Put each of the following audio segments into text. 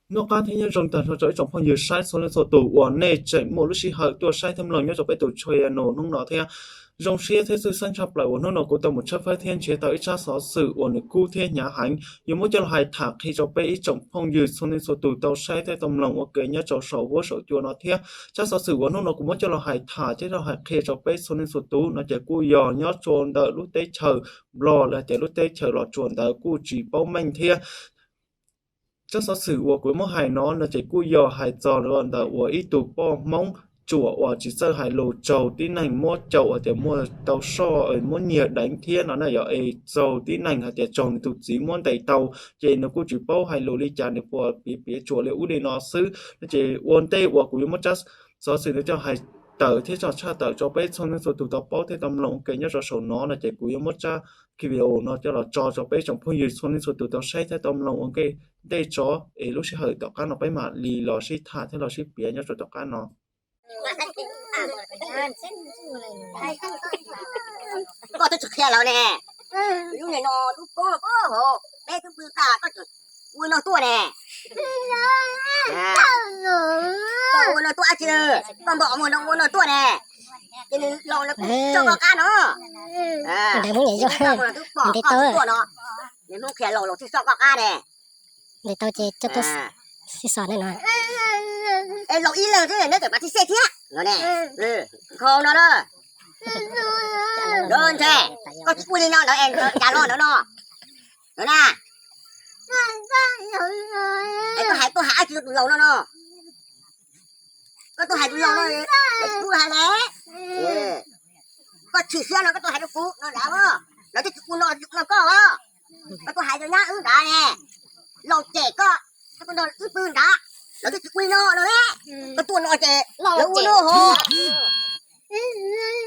Noj qab thiab nyob zoo tag nrho rau ib tsoom phooj ywg saib txhua leej txhua tus uas nej tseem muaj lub sij hawm tuaj saib thiab mloog nyob rau peb tus channel no hnub no thiab. Zoo siab thiab txhawj xeeb tshaj plaws uas hnub no kuv tau mus tshawb fawb thiab nrhiav tau ib tsab xov xwm uas nws kub thiab hnyav heev, yuav muab coj los hais tham qhia rau peb ib tsoom phooj ywg txhua leej txhua tus tau saib thiab tau mloog ua ke nyob rau saum huab saum cua no thiab. Tsab xov xwm uas hnub no kuv muab coj los hais tham thiab los hais qhia rau peb txhua leej txhua tus no ces kuj yog nyob rau ntawm lub teb chaws Nplog los tias lub teb chaws Los Tsuas ntawd kuj tsis paub meej thiab. Tsab xov xwm uas kuv muab hais no no ces kuj yog hais txog ntawm uas ib tug poj Hmoob ruam uas tsis txawj hais lus, raug tib neeg muab caum uas tias muaj tau soj, muab nyiag deev thiab no na yog es raug tib neeg hais tias raug nws tus txiv muab ntes tau, ces nws kuj tsis paub hais lus li cas, nws puas piav piav tsuas li ub li no xwb no ces ua ntej uas kuv yuav muab tsab xov xwm no coj hais tawm thiab tso tshaj tawm rau peb txhua leej txhua tus tau paub thiab tau mloog ua ke nyob rau saum no no ces kuv yuav muab tsab video no coj los tso rau peb tsoom phooj ywg txhua leej txhua tus tau saib thiab tau mloog ua ke ntej tso, es lub sij hawm tom qab no peb mam li los sib tham thiab los sib piav nyob rau tom qab no. Koj twb tsis qhia lawv ne, lub niag no lub pob pob hauv peb twb pw tas koj tseem ua no tuaj ne. Koj ua no tuaj dab tsi, koj npam mus no ua no tuaj ne. Ces nws los no kuj tso koj qab no. Nws twb pom koj twb tuaj no, nws hnub qhia los los twb tso koj qab ne. Es los ib leeg xwb neb tseem pas tib xej thiab no ne. Nkhaus no na. Ntshe koj tsis ua li no ntawd es cas los ntawd no. No na. Es koj hais tuaj hais dab tsi rau tus laus no no. Koj tuaj hais tus laus no, kuv hais ne. Koj chim siab no koj tuaj hais rau kuv no nrad, lawv twb tsis ua no no koj os. Koj tuaj hais rau nyab wb nrad ne, laus cem koj, koj tuaj nrog wb pw nrad, lawv twb tsis ua li no no ne. Koj tuaj no ces lawv ua no hos.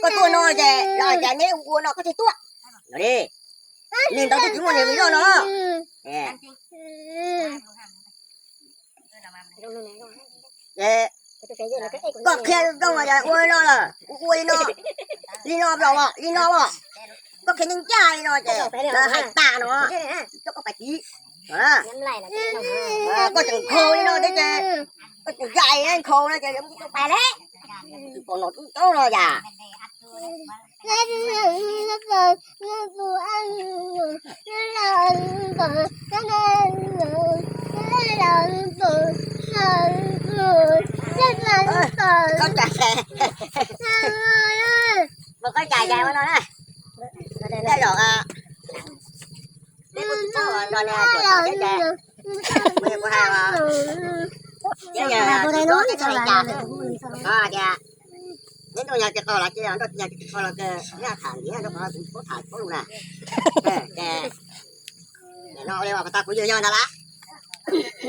Koj tuaj no ces lawv cas neb ua no koj thiaj tuaj no li. Niag ntawd twb tsis muaj niag vim loj no. Koj qhia zoo ua no lawm, ua ua li no, li no los, li no los. Koj qhia ncaj ncaj li no ces lawv hais tas no, coj koj pais tiv. Koj tseem nkhaus li no thiab ces, koj tseem zais nkhaus no ces lawv muab coj pais lawm. Tsis pom nom tswv tau no yam. Koj cas, koj cas zais ua no na. Tej zaum peb kuj tsis paub no ne, kuv hais tias neb tuaj yog tsis qhov los ces neb tham ntiav rau qhov kuv tsis paub tham paub lus na. Ces no li uas kuv yog yog ntag lawm,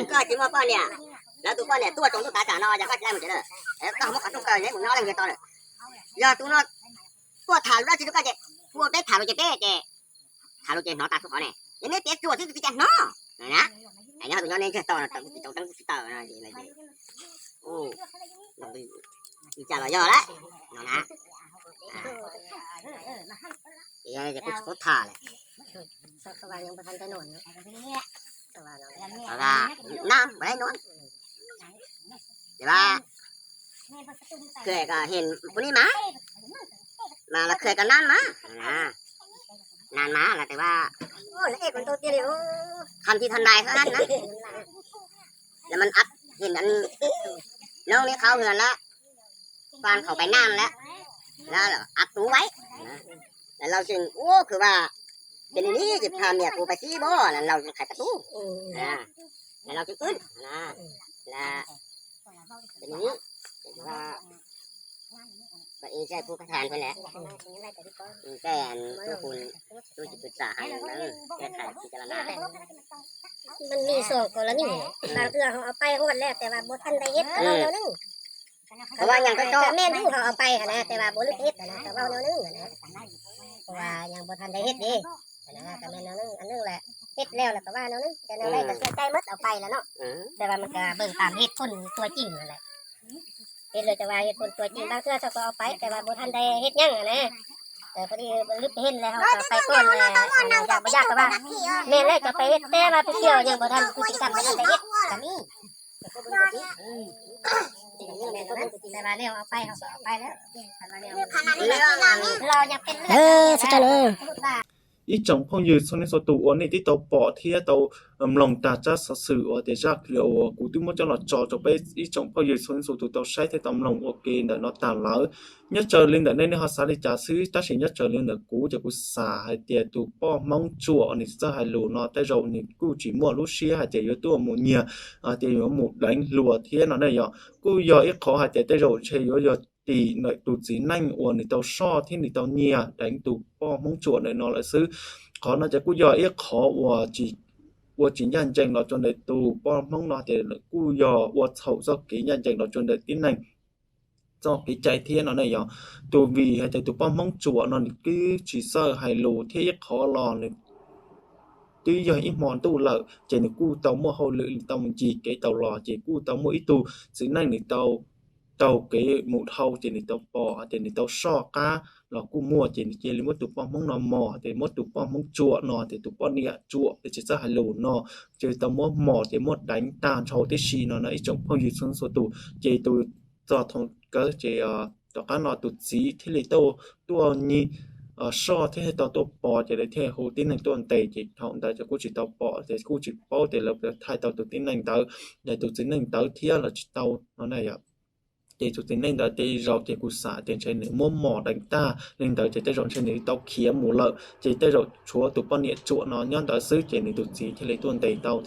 koj tsis muaj poj niam, lawv tus poj niam tuaj tsaus ntuj tav tsam no yog koj tsis laij mus tsev lawm, koj muab qhov rooj kaw neb mus nyob leej twg tau lawm. Yog tus no tuaj tham lus dab tsi rau koj ces, ua peb tham lus ces peb ces, tham lus ces hnov tas txhua qhov ne, yog neb piav tsuas xwb tsis cas hnov na. Nyob tus nyob neb ntseg tau no, tsis tau teeb tsis taw no, li cas los yog lawm no na. Kuj tsis paub tham lawm. Nab npam lab nuav, ces kws hes kuv nib mas, mas los kws kom nab mas, nab mas los tes vas, kham ti thas nais hab na, los mas ab hes noob neb qhauv hwv lawm, fas khaum pais nab lawm, ab tub vais, los laus tseem ua kws vas, ces nws nib ces pham miam kuv pais txib npab, los laus tseem qhais koj tub, los laus tseem wb, ces nws nib, kuv tham pub, kuv tsis pw txam heev, kuv tham tsis cas los na. มันมีสองกรณี บางเทื่อเขาเอาไปฮอดแล้ว แต่ว่าบ่ทันได้เฮ็ด ก็เว้าแนวหนึ่ง แต่ว่ายังก็ ก็แม่นอยู่ เขาเอาไปหั้นนะ แต่ว่าบ่ได้เฮ็ดหั้นนะ ก็เว้าแนวหนึ่งหั้นนะ เพราะว่ายังบ่ทันได้เฮ็ดเด้ หั้นนะ ก็แม่นแนวหนึ่ง อันหนึ่งแหละ เฮ็ดแล้วแล้วก็ว่าแนวหนึ่ง แต่แนวใดก็เชื่อใจหมด เอาไปแล้วเนาะ แต่ว่ามันก็เบิ่งตามเหตุผลตัวจริงหั้นแหละ เฮ็ดเลยแต่ว่าเหตุผลตัวจริง บางเทื่อเขาก็เอาไป แต่ว่าบ่ทันได้เฮ็ดหยังหั้นนะ แต่พอดีลึกเห็นแล้วเขาก็ไปก่อนแหละ อันนั้นอยากบ่อยากก็ว่า แม่นแล้วจะไปเฮ็ด แต่ว่าไปเที่ยวยังบ่ทัน พฤติกรรมบ่ทันได้เฮ็ด ก็มี Ib tsoom phooj ywg txhua leej txhua tus uas nej twb tau pom thiab tau mloog tag tsab xov xwm uas tias zaj video uas kuv twb muab coj los tso rau peb ib tsoom phooj ywg txhua leej txhua tus tau saib thiab tau mloog ua ke ntawm no tag lawm. Nyob raws li ntawm nej, nej ho xav li cas xwb, tab sis nyob raws li ntawm kuv ces kuv xav hais tias tus poj Hmoob Tsuam uas nws txawj hais lus no tej zaum nws kuj tsis muaj lub siab hais tias yuav tuaj mus nyiag, hais tias yuav mus deev hluas thiab no ne yog. Kuj yog ib qhov hais tias tej zaum ntshe yuav yog tim ntawm tus txiv neej uas nws tau soj thiab nws tau nyiag deev tus poj Hmoob Tsuam ntawm no lawm xwb. Qhov no ces kuj yog ib qhov uas ua tsis ncaj ncees los rau ntawm tus poj Hmoob no tias kuj yog ua txhaum txoj kev ncaj ncees los rau ntawm tib neeg txoj kev cai thiab no ne yog. Tus vim hais tias tus poj Hmoob Tsuam no nws twb tsis txawj hais lus thiab ib qhov los nws twb yog ib hmo ntuj lawm ces nws kuj tau muaj hauj lwm nws tau mus ncig kev tau los ces kuj tau muaj ib tug txiv neej nws tau taug kev mus dhau ces nws tau pom tias nws tau soj qab los kuj muaj ces nws cia li muab tus poj Hmoob no mos tias muab tus poj Hmoob Tsuam no tias tus poj niam Tsuam tias tsis txawj hais lus no ces tau muab mos ces muab deev tag nrho tib si no no ib tsoom phooj ywg txhua leej txhua tus. Ces tus txog thaum kawg ces tom qab no tus txiv thiaj li tau tuaj nyiag soj thiab tau tuaj pom ces lawv thiaj hu tib neeg tuaj ntes ces thaum ntawd ces kuj tsis tau pom ces kuj tsis paub tias lawv thaij tau tus tib neeg ntawd, yog tus txiv neej ntawd thiab los tsis tau no na yom. Ces tus txiv neej ntawd tej zaum ces kuv xav tias ntshe nws muab mos deev tag li ntawd ces tej zaum ntshe nws tau khiav mus lawm ces tej zaum tshuav tus poj niam Tsuam no nyob ntawd xwb ces nws tus txiv thiaj li tuaj ntes tau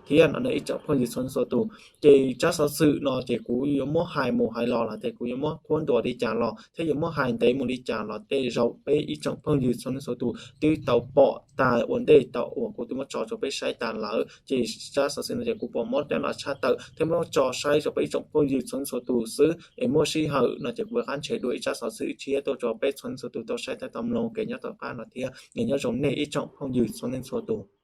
thiab no na ib tsoom phooj ywg txhua leej txhua tus. Ces tsab xov xwm no ces kuv yuav muab hais mus hais los los ces kuv yuav muab qhuab ntuas li cas los thiab yuav muab hais ntev mus li cas los tej zaum peb ib tsoom phooj ywg txhua leej txhua tus twb tau pom tag ua ntej tau uas kuv twb muab tso rau peb saib tag lawm ces tsab xov xwm no ces kuv puas muab coj los tshaj tawm thiab muab tso saib rau peb ib tsoom phooj ywg txhua leej txhua tus xwb es muaj sij hawm no ces kuv rov qab ntshe dua ib tsab xov xwm tshiab tuaj rau peb txhua leej txhua tus tau saib thiab tau mloog kev nyob tom qab no thiab. Nyob zoo nej ib tsoom phooj ywg txhua leej txhua tus.